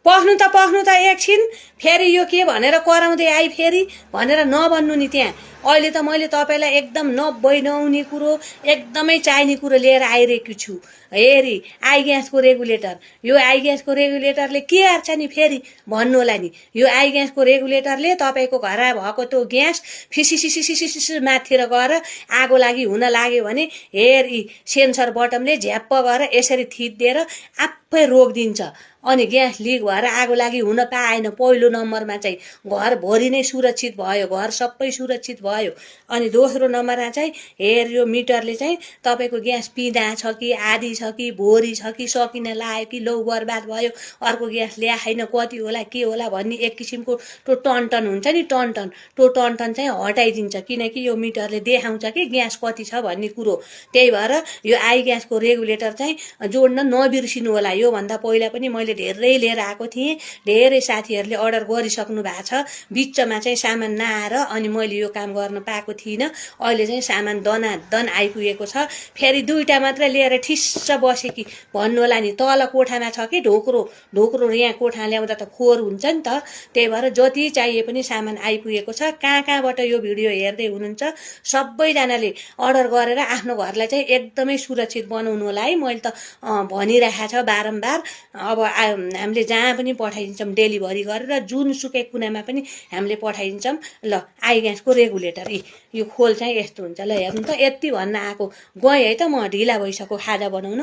पख्नु त एकछिन फेरि यो के भनेर कराउँदै आई फेरि भनेर नभन्नु नि त्यहाँ। अहिले त मैले तपाईँलाई एकदम नभई नहुने कुरो एकदमै चाहिने कुरो लिएर आइरहेको छु। हेरी आई ग्यासको रेगुलेटर, यो आई ग्यासको रेगुलेटरले के हार्छ नि फेरि भन्नु होला नि। यो आई ग्यासको रेगुलेटरले तपाईँको घर भएको त्यो ग्यास फिसिसिसिसिसिस माथितिर गएर आगो लागि हुन लाग्यो भने हेरी सेन्सर बटमले झ्याप्प गएर यसरी थिचिदिएर आफै रोकिदिन्छ। अनि ग्यास लिक भएर आगो लागि हुन पाएन। पहिलो नम्बरमा चाहिँ घरभरि नै सुरक्षित भयो, घर सबै सुरक्षित भयो। अनि दोस्रो नम्बरमा चाहिँ हेर यो मिटरले चाहिँ तपाईँको ग्यास पिँदा छ कि आधी छ कि भोरी छ कि सकिन लाग्यो कि लौ बर्बाद भयो, अर्को ग्यास ल्याएन कति होला के होला भन्ने एक किसिमको त्यो टनटन हुन्छ नि, त्यो टनटन चाहिँ हटाइदिन्छ। किनकि यो मिटरले देखाउँछ कि ग्यास कति छ भन्ने कुरो। त्यही भएर यो आई ग्यासको रेगुलेटर चाहिँ जोड्न नबिर्सिनु होला। योभन्दा पहिला पनि मैले धेरै लिएर आएको थिएँ, धेरै साथीहरूले अर्डर गरिसक्नु भएको छ। बिचमा चाहिँ सामान नआएर अनि मैले यो काम गर्न पाएको थिइनँ। अहिले चाहिँ सामान दनादन आइपुगेको छ। फेरि दुईटा मात्रै लिएर ठिस्स बसे कि भन्नु होला नि। तल कोठामा छ कि ढोक्रो यहाँ कोठा ल्याउँदा त खोर हुन्छ नि त। त्यही भएर जति चाहिए पनि सामान आइपुगेको छ। कहाँबाट यो भिडियो हेर्दै हुनुहुन्छ सबैजनाले अर्डर गरेर आफ्नो घरलाई चाहिँ एकदमै सुरक्षित बनाउनु होला है। मैले त भनिरहेको छ बारम्बार। अब हामीले जहाँ पनि पठाइदिन्छौँ डेलिभरी गरेर, जुनसुकै कुनामा पनि हामीले पठाइदिन्छौँ। ल आई ग्यासको रेगुलेटर यो खोल चाहिँ यस्तो हुन्छ। ल हेर्नु त, यति भन्न आएको गएँ है त म, ढिला भइसक्यो खाजा बनाउन।